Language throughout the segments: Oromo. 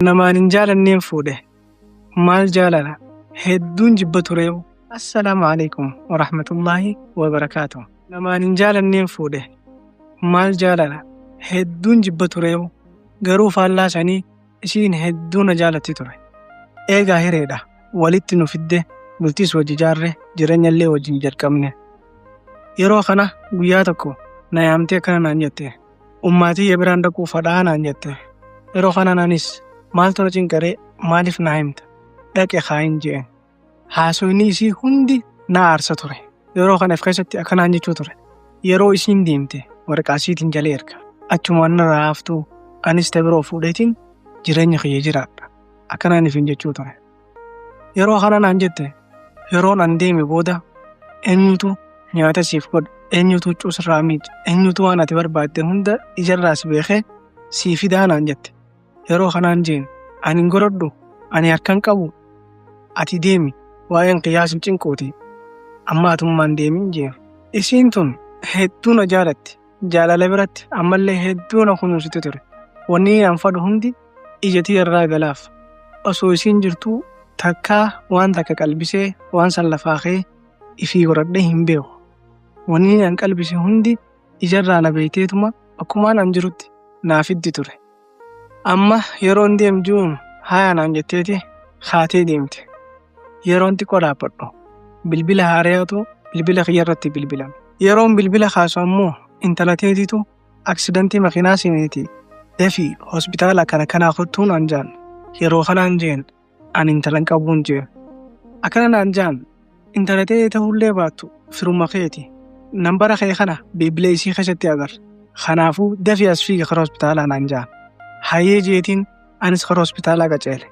Namaan hin jaalanneen fuudhe. Maal jaalala hedduun jibba tureewu. Assalaamu alaikum warahmatullaahi wabarakaatuh. Namaan hin jaalanneen fuudhe. Maal jaalala hedduun jibba tureewu. Garuu faallaa sanii isiin hedduu na jaalatti ture. Eegaa hireedha walitti nu fidde, bultiis wajji jaarre, jireenyallee wajjin jalqabne. Yeroo kana guyyaa tokko na yaamtee akkana naan jette. Ummaa tiyya biraan dhaquu fadhaa naan jette. Yeroo kanaan anis maaltu na cinqaree, maaliif naa himta, dhaqe kaayin je'en. Haasoyni isii hundi na aarsa ture. Yeroo kana if keessatti akkanaan jechuu ture. Yeroo isiin deemte waraqaa isiitiin jala erga. Achumaan narraa haftuu, anis ta biroo fuudheetiin jireenya kiyya jiraadha. Akkanaan ifin jechuu ture. Yeroo kana naan jette, yeroon an deeme booda eenyutu nyaata siif godha, eenyutu huccuu sirraa miica, eenyutu waan ati barbaadde hunda ijarraa si beekee sii fidaa naan jette. Yeroo kanaan jeen, ani hin godhadhu, ani harka hin qabu, ati deemi, waa'een kiyyaa sin cinquuti, amma atummaan deemin jeen. Isiin tun hedduu na jaalatti, jaalala biratti ammallee hedduu na kunuunsiti ture. Wanni an fadhu hundi ija tiyya irraa galaaf. Osoo isiin jirtuu takkaa waan takka qalbisee waan san lafaa ka'ee ifii godhadhee hin beeku. Wanni an qalbise hundi ijarraa na beeyteetuma akkumaan an jirutti naa fiddi ture. Amma yeroon deem jiruun haaya naan jetteeti kaatee deemte. Yeroon xiqqoo dhaabbadhu bilbila haaraatu bilbila kiyya irratti bilbilame. Yeroon bilbila kaasu ammoo intala teetitu aksidantii makiinaa seeneeti, dafii hospitaala akkana kanaa kottuu naan jaan. Yeroo kanaan jeen, ani intala hin qabuun jeen. Akkana naan jaan, intala ta'ee ta'ullee baattu firuma keeti. Nambara kee kana bilbila isii keessatti agarra. Kanaafuu dafii as fiigi karaa hospitaalaa naan jaan. Hayyee jeetiin anis karaa hospitaalaa qaceele.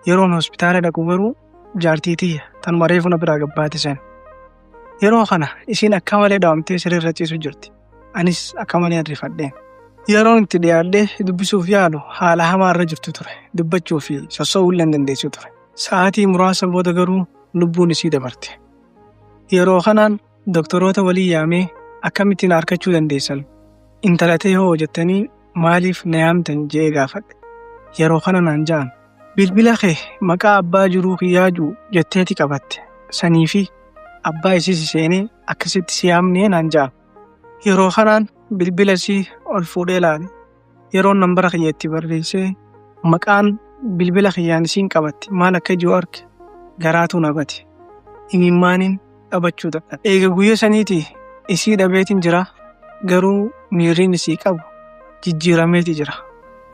Yeroon hospitaala dhaqu garuu jaartii tiyya tanuma reefu na biraa gabbaate sen. Yeroo kana isiin akka malee dhaawamtee sirriirra ciisu jirti. Anis akka malee rifadheen. Yeroon itti dhiyaadhee dubbisuuf yaalu haala hamaa irra jirtu ture. Dubbachuu fi sossoo'uu illee hin dandeessu ture. Sa'aatii muraasa booda garuu lubbuun isii dabarte. Yeroo kanaan doktoroota walii yaamee, akkamittiin harkachuu dandeessan? Intala ta'e hoo jettanii maaliif na yaamtan je'ee gaafadhe. Yeroo kana naan ja'an, bilbila kee maqaa abbaa jiruu kiyyaa ji'u jetteeti qabatte. Sanii fi abbaa isii si seenee akkasitti si yaamnee naan ja'an. Yeroo kanaan bilbila isii ol fuudhee ilaale. Yeroon nambara kiyya itti barreessee maqaan bilbila kiyyaan isiin qabatte maal akka jiru arge, garaatu na bate. Imimmaaniin qabachuu dadhabe. Eega guyyaa saniiti isii dhabeetiin jira, garuu miirriin isii qabu jijjiirameeti jira.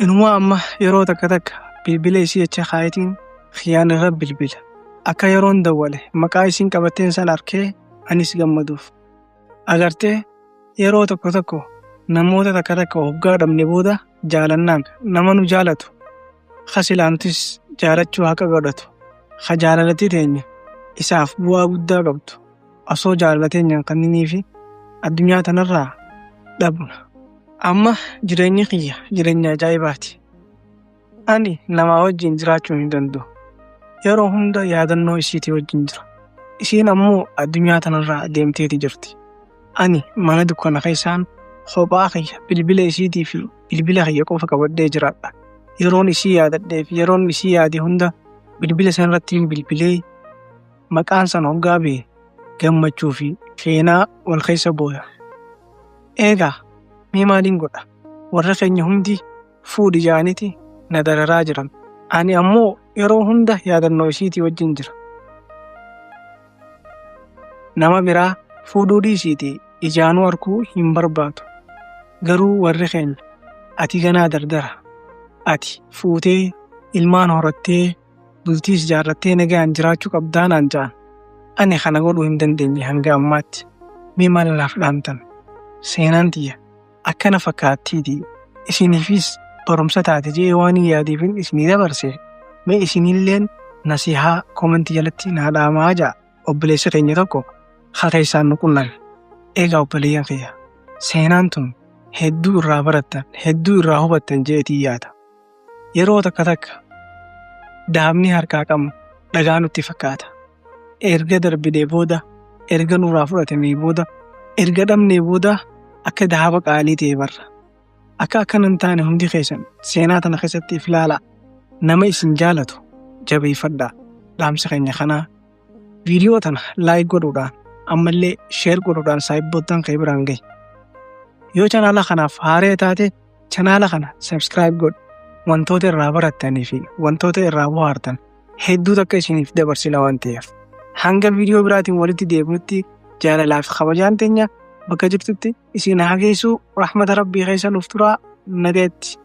Inumaa amma yeroo takka takka bilbila isii jecha kaayetiin kiyyaan irra bilbila. Akka yeroon dawwale maqaa isiin qabatteen san arkee anis gammaduuf. Agartee, yeroo tokko tokko namoota takka takka hoggaa dhabne booda jaalannaan nama nu jaalatu, ka silaa nutis jaalachuu haqa godhatu, ka jaalalatti teenya isaaf bu'aa guddaa qabdu osoo jaalala teenyaan kanninii fi addunyaa tanarraa dhabna. Amma jireenyi kiyya jireenya ajaa'ibaati. Ani namaa wajjin jiraachuu hin danda'u. Yeroo hunda yaadannoo isiitii wajjin jira. Isiin ammoo addunyaa tanarraa deemteeti jirti. Ani mana dukkana keessaan kophaa kiyya bilbila isiitii fi bilbila kiyya qofa qabadhee jiraadha. Yeroon isii yaadadhee fi yeroon isii yaade hunda bilbila sanarratti bilbilee maqaan san hoggaa ba'e gammachuu fi sheenaa wal keessa booya. Eegaa mee maaliin godha? Warra keenya hundi fuudhi ja'aniiti na dararaa jiran. Ani ammoo yeroo hunda yaadannoo isiitii wajjin jira. Nama biraa fuudhuu dhiisiitii ijaanuu arkuu hin barbaadu. Garuu warri keenya, ati ganaa dardara. Ati fuutee ilmaan horattee bultiis jaarrattee nagaan jiraachuu qabdaa naan ja'an. Ani kana godhuu hin dandeenye hanga ammaatti. Mee maal naaf dhaamtan? Seenaan tiyya akkana fakkaattiiti. Isiniifis barumsa taate je'ee waan hin yaadeefin isinii dabarse. Mee isinilleen nasihaa koomentii jalatti naa dhaamaa ja'a obboleessi keenya tokko haa keessaan nu qunname. Egaa obboleeyyan kiyya, seenaan tun hedduu irraa barattan, hedduu irraa hubattan je'eetiin yaada. Yeroo takka takka daabni harkaa qabnu dhagaa nutti fakkaata. Erga darbinee booda, erga nurraa fudhatamee booda, erga dhabnee booda akka daaba qaalii ta'e barra. Akka akkana hin taane hundi keessan seenaa tana keessatti if ilaalaa. Nama isin jaalatu jabeeffadhaa. Dhaamsa keenya kanaa viidiyoo tana like godhuudhaan, ammallee share godhuudhaan saahibboottan kee biraan gahi. Yoo chanaala kanaaf haaree taate, chanaala kana subscribe godhi. Wantoota irraa barattanii fi wantoota irraa bohaartan hedduu takka isiniif dabarsina waan ta'eef. Hanga viidiyoo biraatiin walitti deebinutti, jaalalaa fi kabajaan teenya bakka jirtutti isin haa geessu. Rahmata Rabbii keessa nuuf turaa, nagaatti.